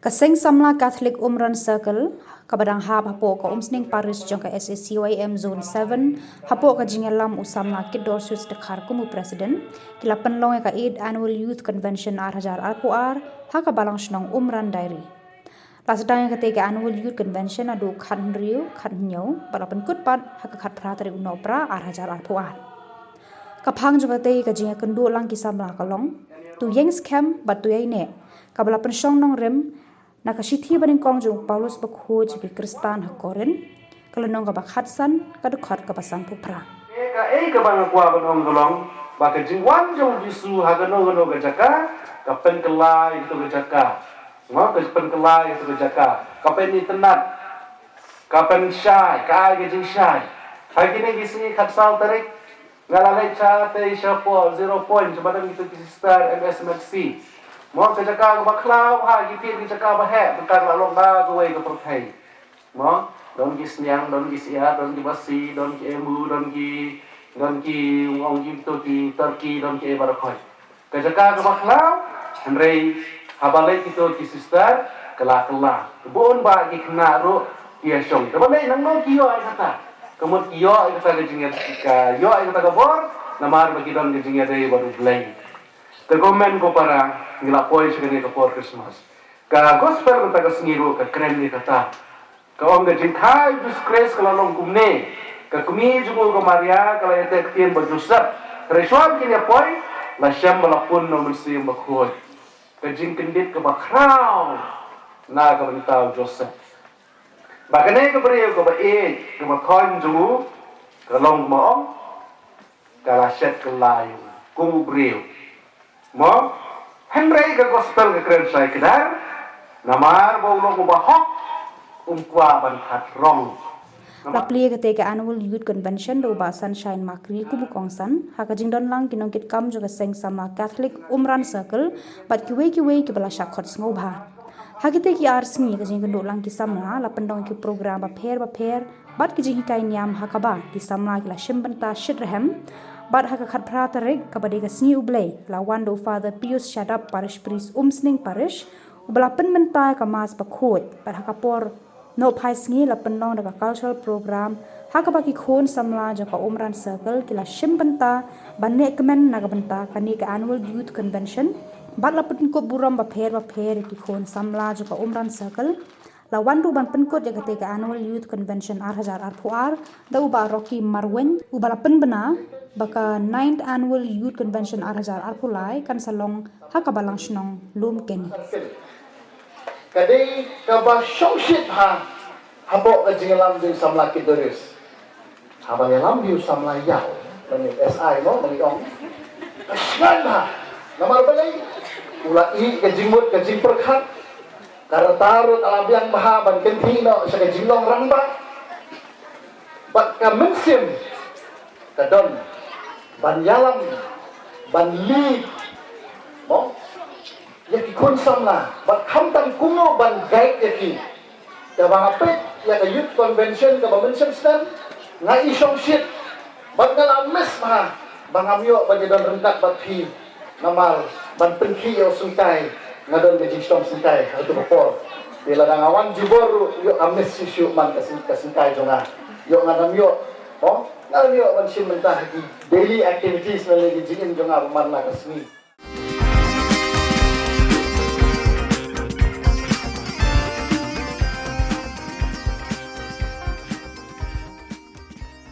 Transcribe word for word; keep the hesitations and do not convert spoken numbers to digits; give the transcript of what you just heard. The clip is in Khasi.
Ka Seng Samla Catholic Umran Circle, kaba dang hap hapoh ka Umsning Parish jong ka S A C Y M Zone seven, hapoh ka jingïalam u Samla Kitdorsius Dkhar kum u President, ki la pynlong ïa ka eighth Annual Youth Convention ar hajar arphew ar, ha ka Balang Shnong Umran Diary. La sdang ïa katei ka Annual Youth Convention naduh khathynriew, khathynñiew, bad la pynkut pat ha ka khatphra tarik u Nohprah ar hajar arphew ar. Ka phang jong katei ka jingïakynduh lang ki samla ka long, to ïeng skhem bad to ïaineh, kaba la pynshong nongrim na ka shithi banyngkong jong u Paulus Bakhuid sha ki Khristan ha Korinth, ka lynnong kaba khatsan, ka dkhot kaba sanphew phra. Kaei kaba nga kwah ban ong ka long ba ka jingwan jong u Jisu ha kano kano ka jaka, ka pynkylla ïa kato ka jaka. Mo, ka pynkylla ïa kato ka jaka. Ka pynitynnad. Ka pynshai, ka ai ka jingshai. Ha kine ki sngi khatsaw tarik, nga la leit shatei shapoh Zero Point, sha ba don kito ki sister M S M H C. Mo, ka jaka kaba khlaw bha, ki thied ki jaka ba heh, ba ka la long da kawei ka pyrthei. Mo, don ki sniang, don ki syiar, don ki basi, don ki emu, don ki, don ki, ong kito ki turkey, don ki, eh, baroh khoit. Ka jaka kaba khlaw, hynrei haba leit kito ki sister, ka la kylla. Bun bah ki khynnah ruh ki ïashong. Kaba leit nangno ki ïoh ïa kata. Ka mut ki ïoh ïa kata ka jingïa, ka ïoh ïa kata ka bor, namar ba ki don ka jingïadei bad U Blei. Te ko hynmen ko para, ngi la poi sha kane ka por Christmas. Ka gospel mynta ka sngi ruh ka kren ïa kata. Ka ong, ka jingkha Jisu Khrist ka la long kumne. Ka kmie jong u ka Maria ka la ïateh ktien bad Joseph. Hynrei shuwa ba kin ïa poi, la shem ba la pun na u Mynsiem Bakhuid. Ka jingkyndit kaba khraw na ka bynta u Joseph. Ba kane ka briew kaba ïeit, kaba thoiñ jong u, ka long kumba ong, ka la shet kylla ïa u kum u briew. Mo, hynrei ka gospel ka kren shai kdar, namar ba u long uba hok, um kwah ban khat rong. La plie katei ka Annual Youth Convention da u Bah Sunshine Makri kum u kongsan, ha ka jingdon lang ki nongkitkam jong ka Seng Samla Catholic Umran Circle, bad kiwei kiwei kiba la shah khot sngewbha. Ha kitei ki ar sngi ka jingkynduh lang ki samla, la pynlong ki program bapher bapher, bad ki jinghikai niam ha kaba ki samla ki la shim bynta shitrhem, bad ha ka khatphra tarik kaba dei ka sngi U Blei, la wan da u Father Pius Shadap, Parish Priest Umsning Parish, uba la pynmynta ïa ka Mass bakhuid, bad ha ka por nohphai sngi la pynlong da ka cultural program, ha kaba ki khun samla jong ka Umran Circle ki la shim bynta ban neh kmen na ka bynta kane ka Annual Youth Convention, bad la pynkup burom bapher bapher ïa ki khun samla jong ka Umran Circle. La wan ruh ban pynkut ïa katei ka Annual Youth Convention ar hajar arphew ar da u Bah Rocky Marwein, uba la pynbna ba ka ninth Annual Youth Convention ar hajar arphew lai kan sa long ha ka Balang Shnong Lumkeni. Ka dei kaba shongshit ha, hapoh ka jingïalam jong u Samla Kitdorsius. Haba ïalam ïa u samla ïaw, ba ngi S I mo, ba ngi ong. Ka shngaiñ bha. Namar balei? U la ïoh ka jingmut, ka jingpyrkhat. Ka rta ruh ka la biang bha ban kynthih noh sha ka jinglong rangbah. Bad ka mynsiem ka don ban ïalam, ban lead, mo, ïa ki khun samla, bad khamtam kumno ban guide ïa ki. Kaba nga peit ïa ka youth convention kaba mynshem snem, nga i shongshit bad nga la miss bha ba ngam ïoh ban ïadon ryngkat bad phi. Namar ban pynkhih ïa u syngkai, nga don ka jingshitom syngkai ha kato ka por. Te lada nga wan jubor ruh, ïoh nga miss shuh shuh man ka syng-, ka syngkai jong nga. Ïoh nga ngam ïoh, oh, nga ngam ïoh ban shim bynta ha ki daily activities lane ki jingim jong nga ba man la ka sngi.